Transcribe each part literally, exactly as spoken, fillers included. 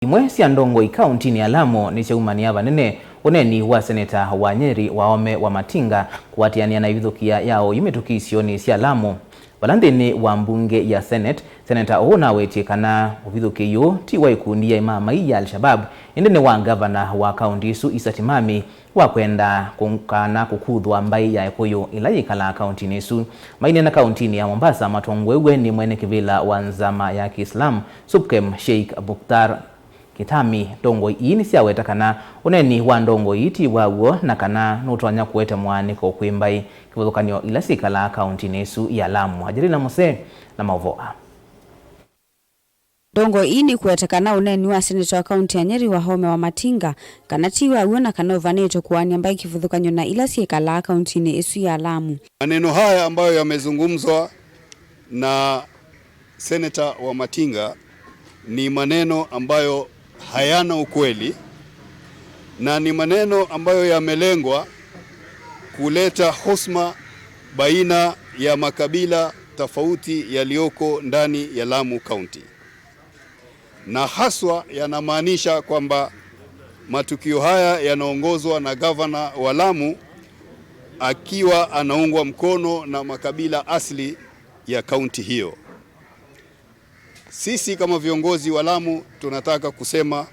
Imwe sya ndongoi kauntinĩ ya Lamu nĩsyaumanĩa vanene ũneeni wa seneta wa Nyeri Wahome Wamatinga kũatĩanĩa na ivithũkĩa ya oyu mĩtũkĩ isionĩ sya Lamu. Vala nthĩnĩ wa mbunge ya Senate, seneta ũũ ũnawetie kana ũvithũkĩi ũũ ti wa ikundi ya imamai ya Al-Shabab, ĩndĩ nĩ wa ngavana wa kaunti ĩsu Isa Timami wa kwenda kũ-, kana kũkuthwa mbaĩ ya Ekũyũ ĩla yĩkalaa kauntinĩ ĩsu. Maineena kauntinĩ ya Mombasa matongoew'e nĩ mwene kĩvĩla wa nzama ya Kiislamu, SUPKEM, Sheikh Mukhtar Kitami. Ndongoi ii nĩsyaweta kana ũneeni wa ndongoi ii ti wa w'o na kana nũtonya kũete mwaanĩko kwĩ mbaĩ kĩvathũkany'o ila syĩkalaa kauntinĩ ĩsu ya Lamu. Angelina Mose na maũvoo aa. Ndongoi ii nĩkũete kana ũneeni wa seneta wa kaunti ya Nyeri Wahome Wamatinga kana ti wa w'o na kana ũvanĩtwe kũaany'a mbaĩ kĩvathũkany'o na ila syĩkalaa kauntinĩ ĩsu ya Lamu. Maneno haya ambayo yamezungumzwa na Senator Wamatinga ni maneno ambayo hayana ukweli na ni maneno ambayo yamelengwa kuleta husma baina ya makabila tofauti yaliyoko ndani ya Lamu County. Na haswa yanamaanisha kwamba matukio haya yanaongozwa na gavana wa Lamu akiwa anaungwa mkono na makabila asili ya kaunti hiyo. Sisi kama viongozi wa Lamu tunataka kusema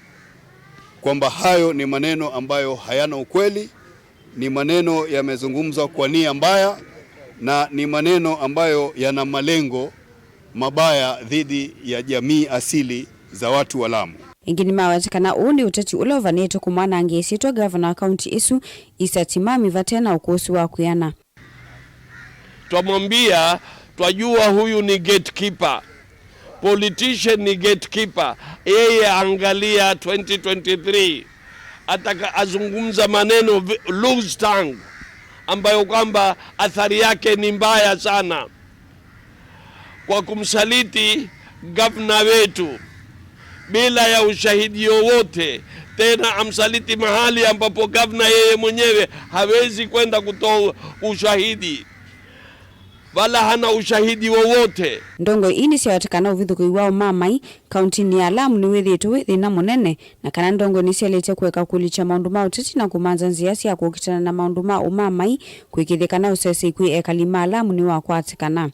kwamba hayo ni maneno ambayo hayana ukweli, ni maneno yamezungumzwa kwa nia mbaya, na ni maneno ambayo yana malengo mabaya dhidi ya jamii asili za watu wa Lamu. Ĩngĩ nĩmaweta kana ũũ nĩ ũteti ũla ũvanĩtwe kũmwanangĩa ĩsyĩtwa gavana wa kaunti ĩsu, Isa Timami, vate na ũkũsĩ wa kwĩana. Twamwambia, twajua huyu ni gatekeeper. Politician ni gatekeeper. Yeye angalia twenty twenty-three. Ataka-, azungumza maneno vi-, loose tongue, ambayo kwamba athari yake ni mbaya sana. Kwa kumsaliti gavana wetu bila ya ushahidi wowote, tena amsaliti mahali ambapo gavana yeye mwenyewe hawezi kwenda kutoa ushahidi, wala hana ushahidi wowote. Ndongoi ii nĩsyawetekana ũvithũkĩi wa ũmamai kauntinĩ ya Lamu nĩwĩthĩĩtwe wĩ thĩna mũnene, na kana ndongoi nĩsyaĩlĩte kũeka kũlikya maũndũ ma ũteti na kũmanza nzĩa sya kũkitana na maũndũ ma ũmamai, kũĩkĩĩthya kana ũsesei kwĩ ekali ma Lamu nĩwakwatĩkana.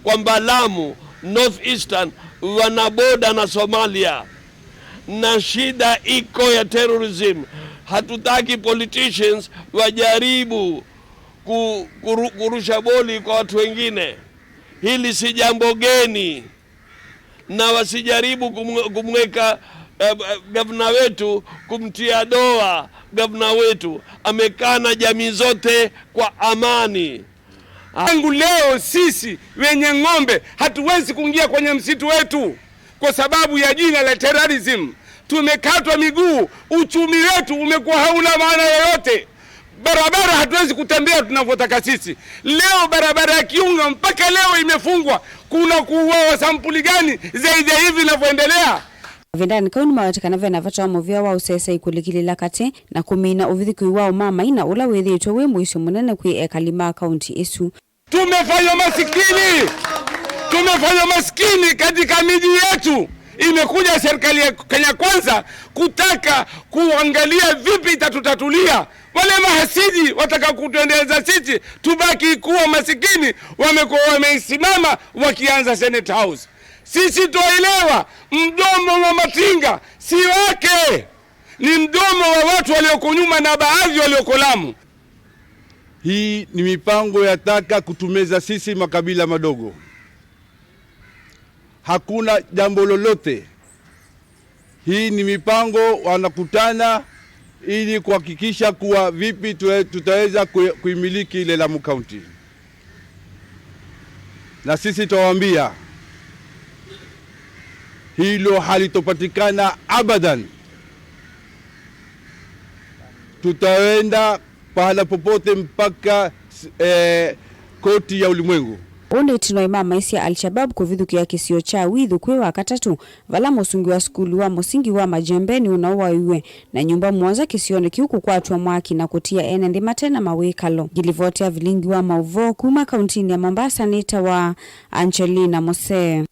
Kwamba Lamu, North Eastern, wana boda na Somalia, na shida iko ya terrorism. Hatutaki politicians wajaribu ku-, kuru-, kurusha boli kwa watu wengine. Hili si jambo geni, na wasijaribu kumwe-, kumweka, eh, eh, gavana wetu, kumtia doa gavana wetu. Amekaa na jamii zote kwa amani. Tangu leo sisi wenye ng'ombe hatuwezi kuingia kwenye msitu wetu kwa sababu ya jina la terrorism. Tumekatwa miguu, uchumi wetu umekuwa hauna maana yoyote. Barabara hatuwezi kutembea tunavyotaka sisi. Leo barabara ya Kiunga mpaka leo imefungwa. Kuna kuuawa sampuli gani zaidi ya hivi inavyoendelea? Mavindanĩ kau nĩmaweta kana ve na vata wa mũvĩa wa ũsesei kũlikĩlĩla katĩ na kũmina ũvithũkĩi wa ũmamai na ũla wĩthĩĩtwe wĩ mũisyo mũnene kwĩ ekali ma kaunti ĩsu. Tumefanywa masikini. Tumefanywa masikini katika miji yetu. Imekuja serikali ya Kenya Kwanza kutaka kuangalia vipi itatutatulia. Wale mahasidi wataka kutuendeleza sisi tubaki kuwa masikini, wamekuwa wameisimama wakianza Senate House. Sisi twaelewa mdomo wa Matinga si wake, ni mdomo wa watu walioko nyuma na baadhi walioko Lamu. Hii ni mipango ya taka kutumeza sisi makabila madogo. Hakuna jambo lolote. Hii ni mipango wanakutana ili kuhakikisha kuwa vipi tuwe-, tutaweza kui-, kuimiliki ile Lamu County. Na sisi tutawaambia, hilo halitopatikana abadan. Tutaenda pahala popote mpaka, eh, koti ya ulimwengu. Ũũ nĩ ĩtina wa imamai sya Al-Shabab kũvithũkĩa kĩsio kya Withu kwĩ Wakatatũ, vala mũsungi wa sukulu wa mũsingi wa Majembeni ũnaũwaiwe, na nyũmba mũonza kĩsionĩ kĩu kũkwatw'a mwaki na kũtia ene nthĩ mate na mawĩkalo. Ngilivoti ya vilingi wa maũvoo kuma kauntinĩ ya Mombasa nĩtawa Angelina Mose.